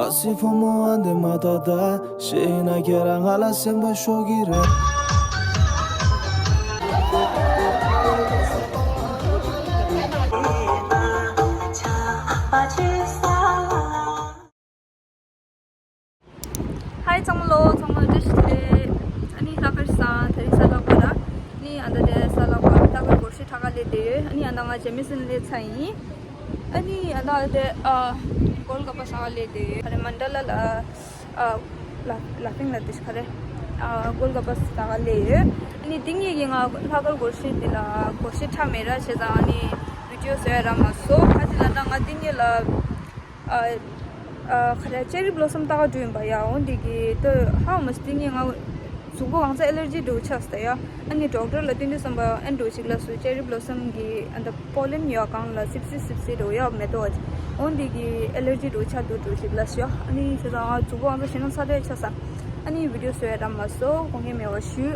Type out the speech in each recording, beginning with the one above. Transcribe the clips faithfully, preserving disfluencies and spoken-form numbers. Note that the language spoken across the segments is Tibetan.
ཨ་སི་ཕོ་མོ་ཨ་འདི་མ་ཏོ་ད་ཤེས་ན་ཁྱེད་རང་ང་ལ་སེམས་པ་ཤོར་གི་རེད། ཧའི་ཚང་མ་ལོ། ཚང་མ་བཀྲ་ཤིས་བདེ་ལེགས། ཨ་ནི་ལྷག་དཀར་སང་དེ་རིང་གཟའ་ལྷག་པ་ར། ཨ་ནི་ཨ་ད་དེ་གཟའ་ལྷག་པ་ལྷག་དཀར་སྒོར་གཞས་ཁྲ་ཁ་ལས་བསྡད་ཡོད། ཨ་ནི་ཨ་ད་ང་རྗེས་མའི་སེམས་ལས་ཚ་ཡིན། ཨ་ནི་ཨ་ད་དེ་ཨ་གོལ་ག་པ་ས་ལས་བསྡད་ཡོད། ཁ་རེ་མན་ཌ་ལ་ལ་ཨ་ལ་ལ་ཕིང་ལ་དེ་ཁ་རེ་ཨ་གོལ་ག་པ་ས་ལས་ཡོད། ཨ་ནི་དེ་ངེད་ཀྱི་ང་ལྷག་དཀར་སྒོར་གཞས་དེ་ལ་སྒོར་གཞས་ཁྲ་མེད་ར་བྱས་ཙང་ཨ་ནི་བི་ཌིའོ་བཟོ་ཡ་རག་མ་སོང་། ཨ་དེ་ལ་ད་ང་དེ་ངེད་ལ། ཨ་ཨ་ཁ་ར་ཅེ་རི་བློ་སམ་ལྟ་ག་འགྲོ་ཡིན་པ་ཡ། འོན་འདི་གི་ལྟོས། ཧ་མ་སྟེ་ངས་ང་གཟུགས་པོ་གང་ཚ་ཨེ་ལར་ཇི་འགྲོ་ཆགས་ས་ཡ། ཨ་ནི་ཌོག་ཊར་ལ་བསྟན་དུས་བསམ་པ་ཨན་འགྲོ་ཞིག་ལ་སུ་ཅེ་རི་བློ་སམ་གི་ཨ་ད་པོ་ལེན་ཡོད་གང་ལ་སིབ་སིབ་སིབ་སིབ་འགྲོ་ཡ་མེ་ཏོག་འོན་འདི་གི་ཨེ་ལར་ཇི་འགྲོ་ཆགས་འདུག་འགྲོ་ཞིག་ལ་ཤོ། ཨ་ནི་ཁྱེད་ཚང་ང་གཟུགས་པོ་གང་ཚ་ཞེ་ན་ཚ་དེ་ཆགས་ས། ཨ་ནི་བི་ཌིའོ་བཟོ་ཡ་རག་མ་སོང་། དགོངས་འགལ་མེད་པ་ཞུ།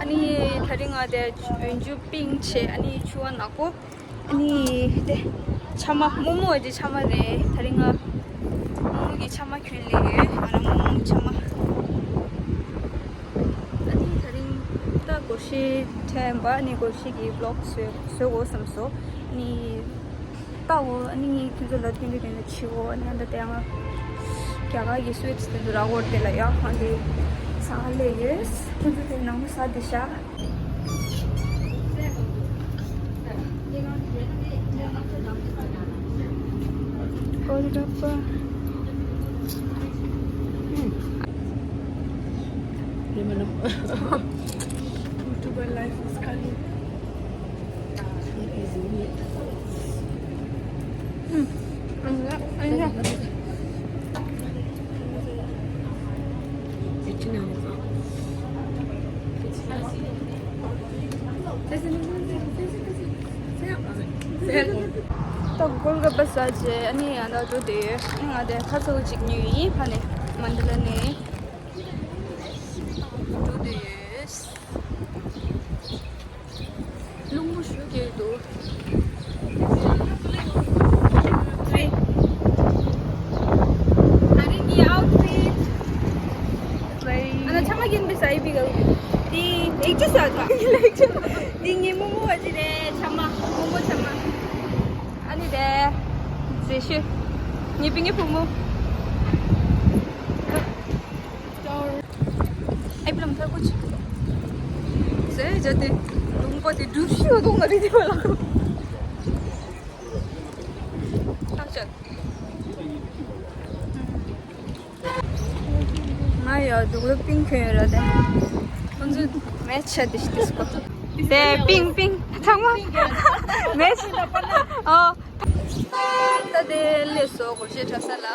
ཨ་ནི་དེ་རིང་ང་དེ་འོན་ཆུ་པིང་ཆེ། ཨ་ནི་ཕྱུ་པ་ནག་པོ། ཨ་ནི་དེ་ཕྱག་མ་རྨོ་མོ་གི་ཕྱག་མ་རེད། དེ་རིང་ང་རྨོ་མོ་གི་ཕྱག་མ་གྱོན་ལེ་ཡོད། ང་རང་རྨོ་མོ་གི་ཕྱག་མ། ཨ་ནི་དེ་རིང་ད་སྒོར་གཞས་ཁྲ་ཡིན་པ། ཨ་ནི་སྒོར་གཞས་ཀྱི་བི་ལོག་བཟོ་བཟོ་དགོས་བསམ་སོང་། ཨ་ནི་ལྟའོ། ཨ་ནི་ངས་ཁྱོད་ཚོ་ལ་སྟོན་གི་དེ་ནས་ཕྱིའོ། ཨ་ནི་ཨ་ད་དེ་ཡང་རྒྱ་གར་གྱི་སུ་ཝིཊ་དེ་ཚོ་རག་གོ་དེ་ལ་ཡང་ཨ་ནི་ཟ་ལེ་ཡོད། ཁྱོད་ཚོ་དེ་ནང་མ་ཟ་དེ་ཤ། YouTuber life is coming. ད་གོལ་ག་པ་ས་རྗེས་ཨ་ནི་ཡང་ད་འགྲོ་དེ་ཡོད། ང་དེ་ཁ་ཚ་བོ་གཅིག་ཉོས་ཡིན། ཕ་ནས་མན་ཌ་ལ་ནས་འགྲོ་དེ་ཡོད། རླུང་བུ་ཞུ་གི་འདུག་ཨ་རི་ནི་ཨའུ་ཕིཊ། ཨ་ན་ཆ་མ་གིན་པི་སའི་པི་ག་དི་ལེགས་ཆ་ས་ད་ལེགས་ཆ་དི་ངི་མོ་མོ་བ་ཅི་རེད། ཆ་མ་མོ་མོ་ཆ་མ། ཨ་ནི་རེད། རེ་ཞུ་ངི་པི་ངི་བུ་མོ། ཨེ་པི་ལམ་ཐར་གོ་ཆི། ཟེར་བྱ་དེ་ལུང་པ་དེ་འགྲུབ་ཤི་ཡོད་དོ་ང་རེ་དེ་བ་ལ། ཐག་ཆད། ང་ཡ་འདུག་ལ་པིང་གྱོན་ཡོད་ར་དེ། ཁོང་ཚོ་མེ་ཆ་དེ་ཤི་དེ་སྐོར། དེ་པིང་པིང་ཚང་མ་མེ་ཆ། ཨོ། ད་དེ་ལས་སོ་གོ་ཤེས་ཁྲ་ས་ལ།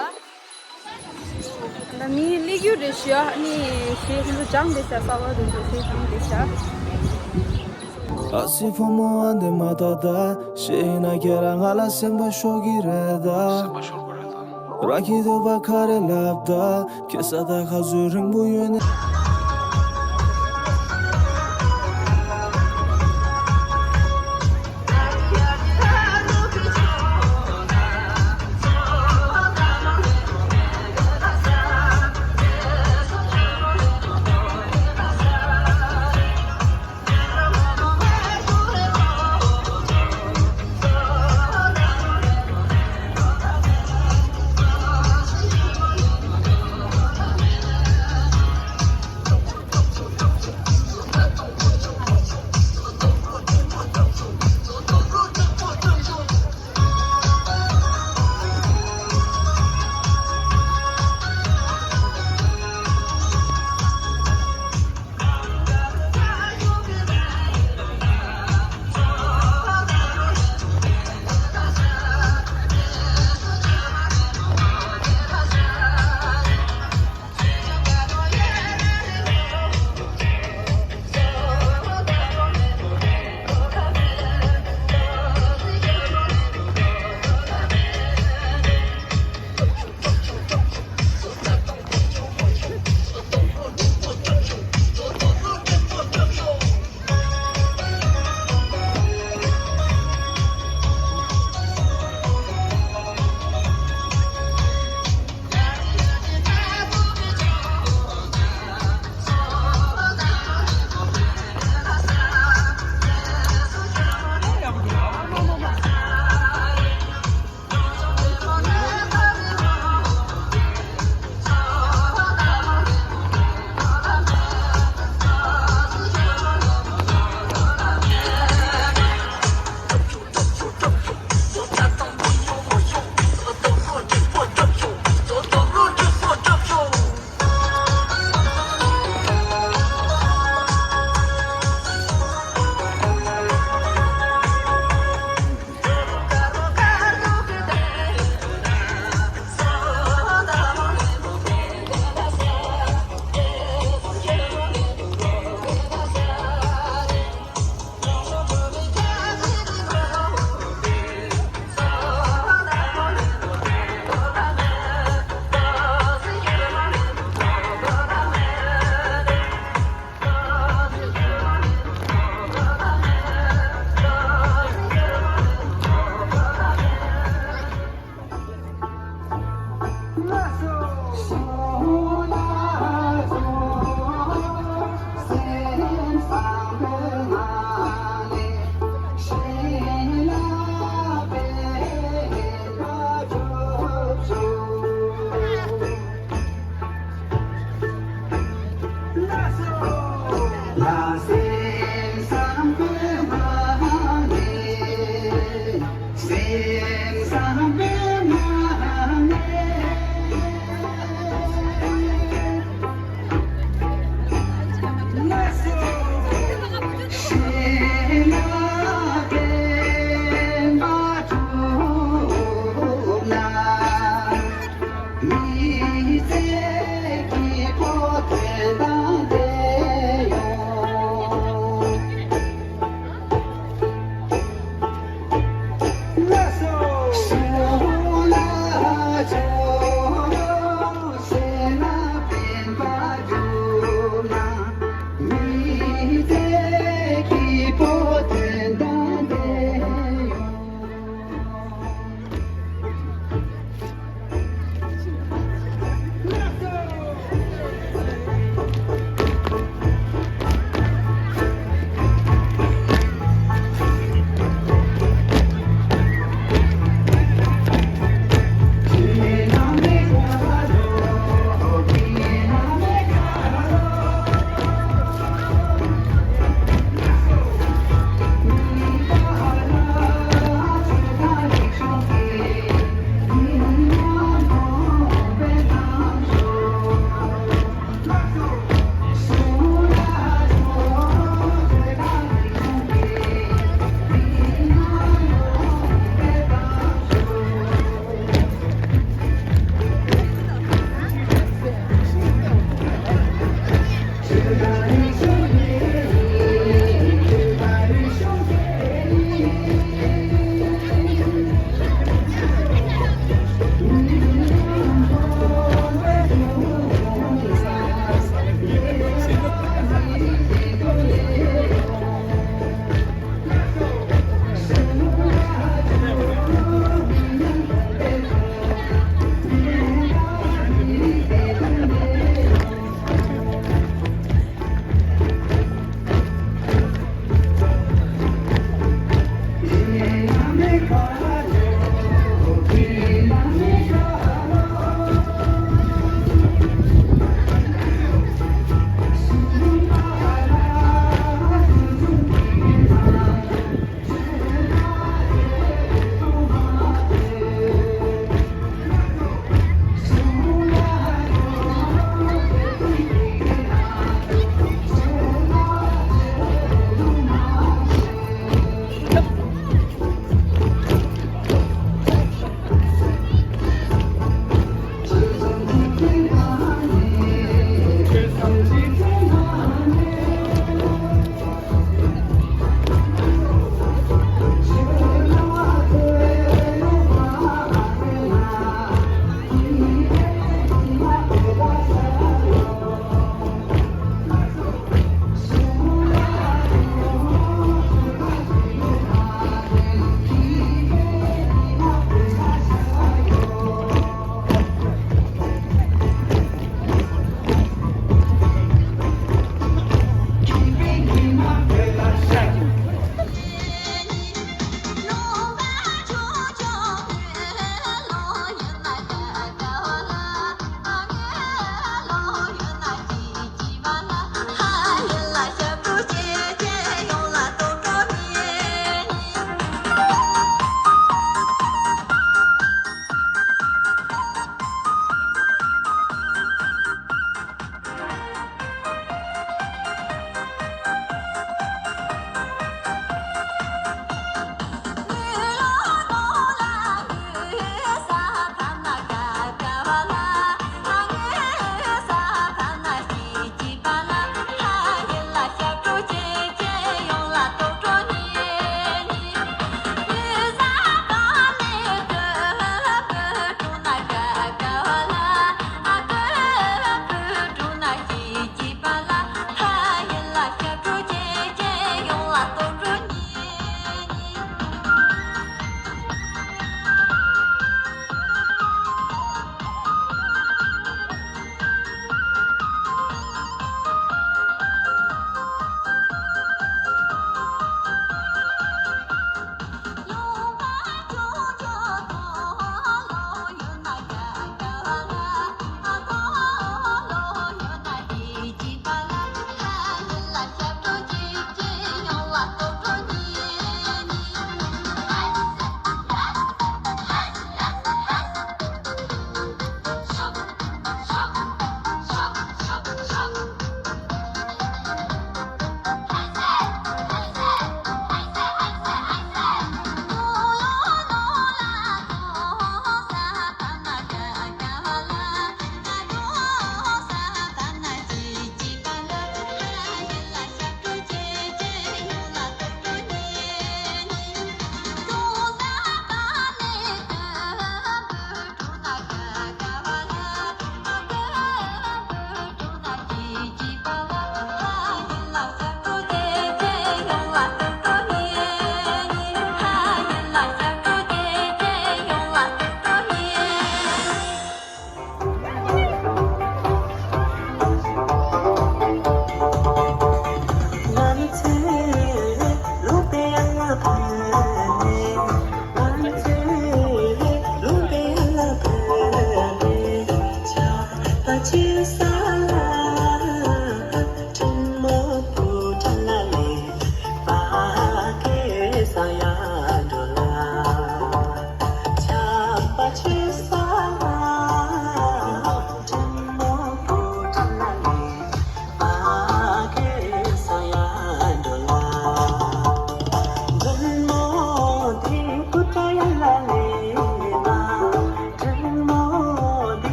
ད་མི་སླེབས་རྒྱུ་རེད་ཤག་ཨ་ནི་ཞེས་ཁོང་ཚོ་སྦྱངས་བསྡད་ཤག་གསར་པ་དེ་ཚོ་ཞེས་སྦྱངས་བསྡད་ཤག་ཨ་སི་ཕོ་མོ་ཨ་འདི་མ་ཏོ་ད་ཤེས་ན་ཁྱེད་རང་ང་ལ་སེམས་པ་ཤོར་གི་རེད་ད། ར་ཁྱི་དོ་བ་ཁ་རེ་ལབ་ད་ཁེ་ས་ད་ཁ་ཟུ་རིང་པོ་ཡོད་ནས།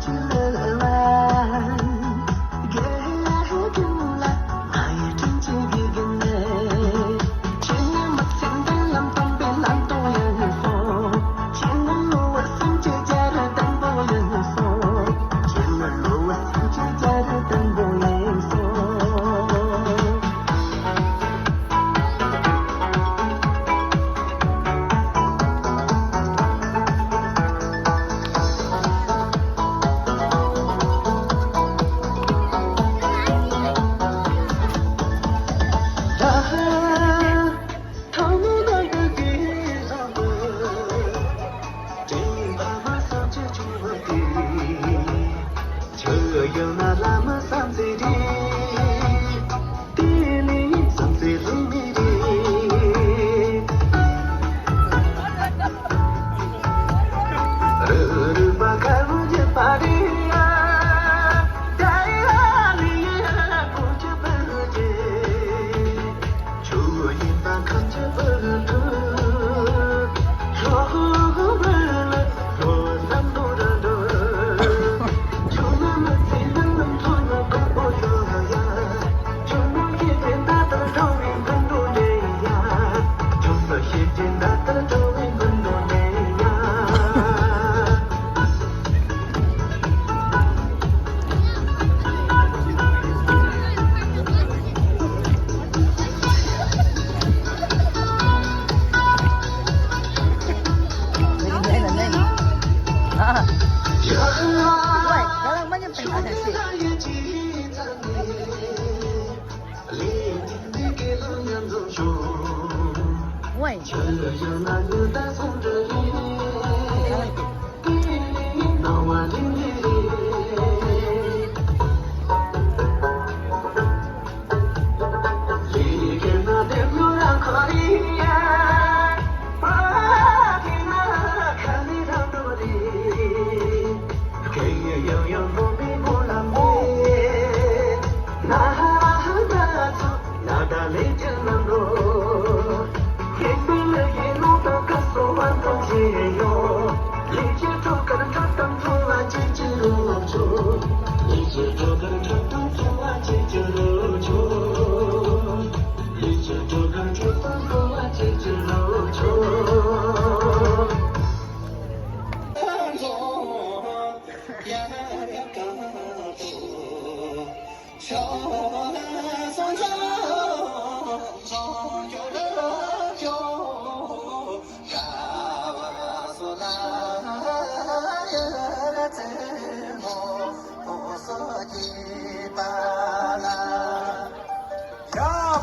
ཡ།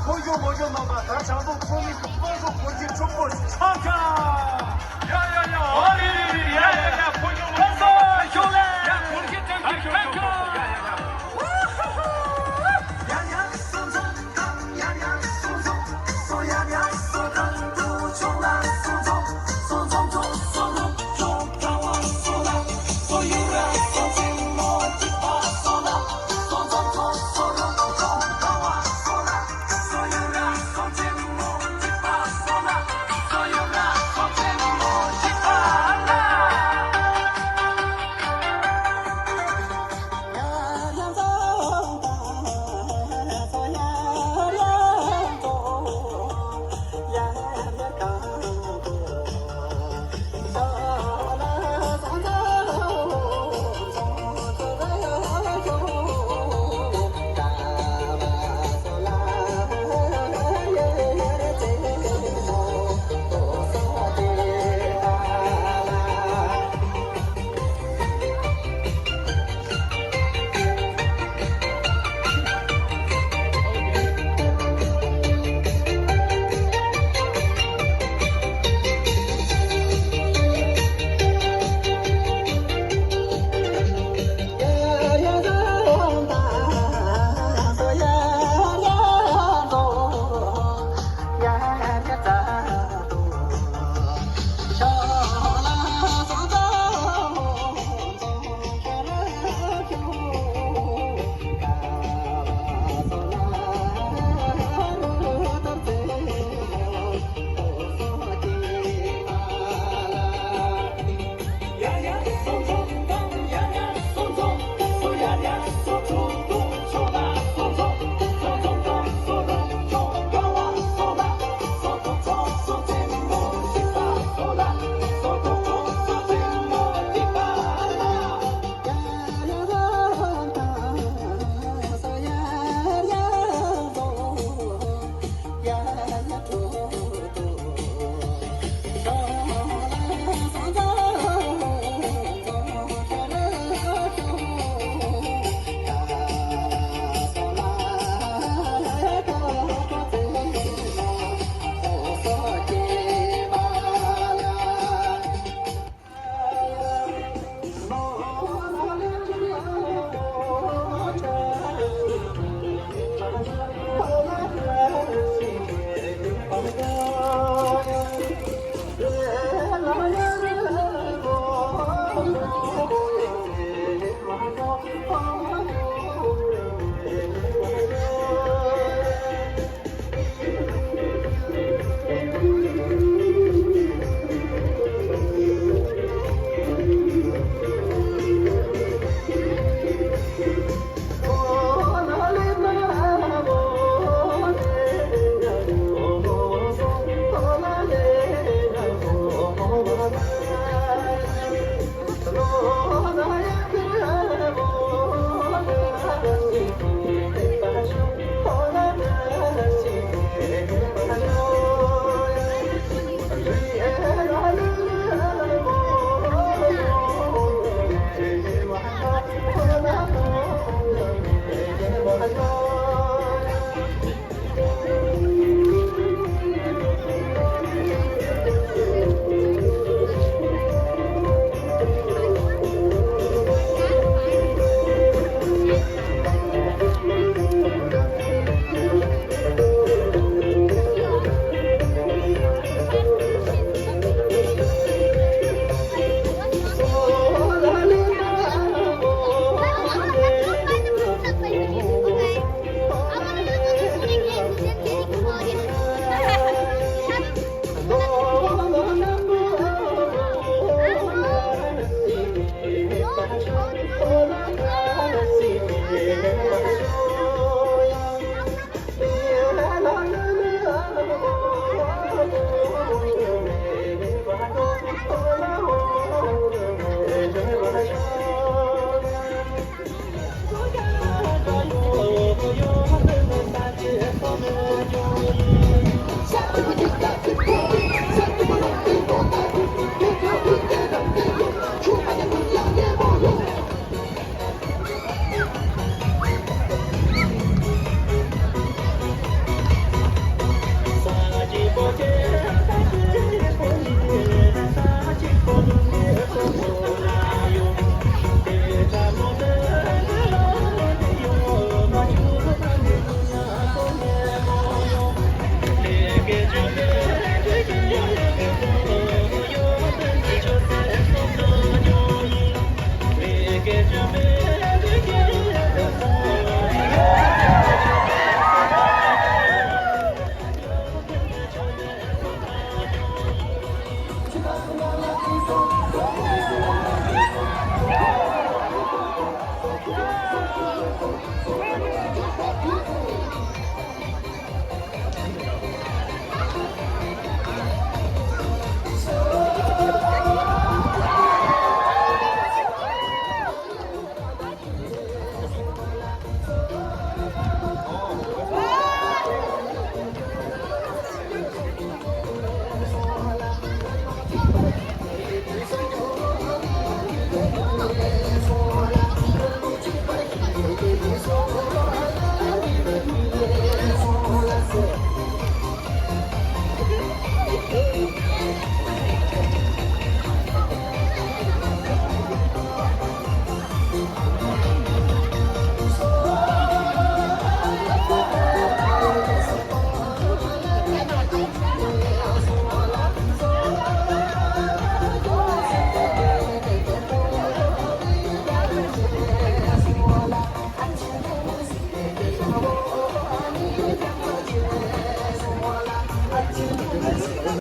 ཕོ་གཞོན་མོ་གཞོན་རྣམ་པ། ད་བྱང་སོག་ཁོ་ནི་དཔོན་སོག་འཁོར་གྱི་ཕྲུ་གུ་ཆ་ཁ། ཡ་ཡ་ཡ། ཨོ་རེ་རེ་རེ། ཡ་ཡ་ཡ། ཕོ་གཞོན་མོ་གཞོན་རྣམ་པ། ཤོག་ལེ། ཡ། འཁོར་གྱི་ཕྲུ་གུ་ཆ་ཁ། ཡ་ཡ་ཡ།